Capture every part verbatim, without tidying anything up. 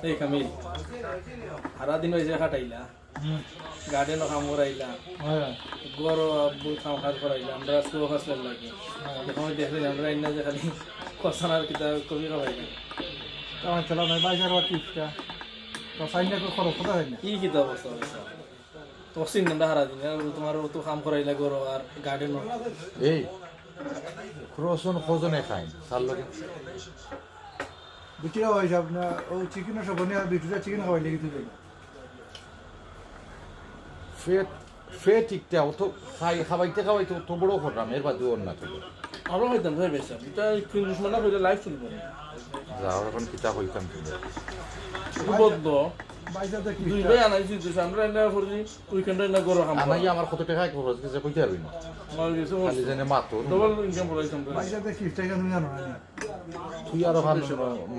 এই কামিল, সারা দিন অইছে খাটাইলা, হুম। গার্ডেনও কাম করাইলা, হ্যাঁ। ঘরও বহুত কাম কাজ করাইলা, আমরা আজকে অফার লাগে। এখন দেখলেন আমরা ইন্না যে খালি কষানার কিতা কফি খাওয়াইলা। আমার চলা নাই, বাইশ হাজার টিপসটা। তো সাইন না করে খরচ কথা হয় না। কি কিতা অবস্থা অইছে? তসিন আমরা সারা দিন, আর তোমার অত কাম করাইলা ঘরও আর গার্ডেনও। এই, রসুন খোঁজনে খাই, তার লগে। বুঝিয়া অইছে আপনার, ও চিকেনও সব নিয়ে আর দুইটা চিকেন খাওয়াই লেগে তুই। ফেট, ফেট ঠিকটা, অত খাই, খাওয়াইতে খাওয়াইতে অত বড় করলাম, এর বাদে ওর না তুলে। আমরা হইতাম, ভাই, বেশ, এটা তিন দুশো মানা হইলে লাইফ চলবে না। যাও, এখন কিতা হইতাম তুলে। বদল, বাইশ হাজার দুই ভাই আনাইছি, দুই আমরা এনে করছি, উইকেন্ডে এনে ঘরও কাম আনাই আমার কত টাকা খরচ গেছে কইতে পারবি না। আমার গেছে খালি জানে মাতো। ডবল ইনকাম করাইতাম তো। বাইশ হাজার টিপসটা কেন জানো না? তুই আর ওখান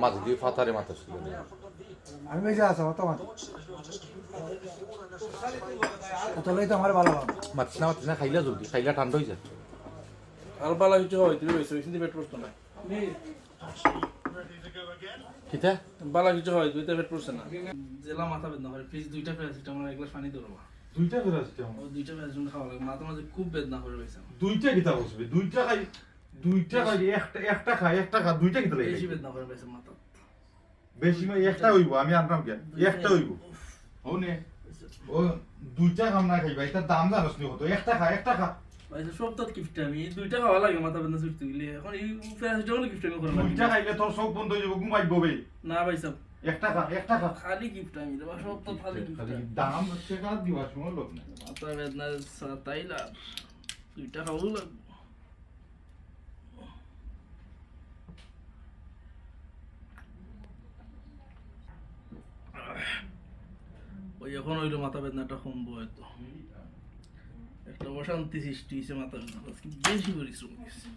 মাছ দিয়ে ফাতারে মাথা ছিল। আমি বেশি আসা, তোমার। তাহলেই তো আমার ভালো হবে। মাতিস না, মাতিস না, খাইলা জলদি, খাইলা ঠান্ডা হয়ে যায়। আর বালা কিছু হয়, তুমি বেশি বেশি পেট করতো না। কিতা? বালা কিছু হয়, দুইটা পেট পড়ছে না। জেলা মাথা বেদনা করে, প্লিজ দুইটা প্যারাসিটামল, এক গ্লাস পানি দেবো। দুইটা প্যারাসিটামল। ও দুইটা প্যারাসিটামল খাওয়া লাগে, মাথা মাঝে খুব বেদনা করে পাইছে। দুইটা কিতা বসবে? দুইটা খাই, দুইটা খাই, একটা, একটা খা, একটা খা, দুইটা কিতা লাগে? বেশি বেদনা করে পাইছে মাথা। বেশি মানে একটা হইব, আমি আনতাম কে? একটা হইব। ও নে, ও দুইটা খাম না খাইবা, এটার দাম জানোস নি কত? একটা খা, একটা খা। ভাই, সব তো গিফট আমি, এই দুইটা খাওয়া লাগে মাথা বেদনা ছুটতে গেলে। এখন এই প্যারাসিটামল গিফট আমি করে দুইটা খাইলে তোর চোখ বন্ধ হয়ে যাবো, ঘুমাইব বে। না ভাই সাহেব, একটা খা, একটা খা। খালি গিফট আমি রে, সব তো খালি গিফট। খালি দাম হচ্ছে কার দিবা, শুনো লোক না। মাথা বেদনা তাই লাভ, দুইটা খাওয়া লাগবে। ওই এখন হইলো মাথা বেদনাটা কমবো হয়তো। একটা অশান্তি সৃষ্টি হয়েছে মাথা বেদনা, আজকে বেশি পরিশ্রম হয়েছে।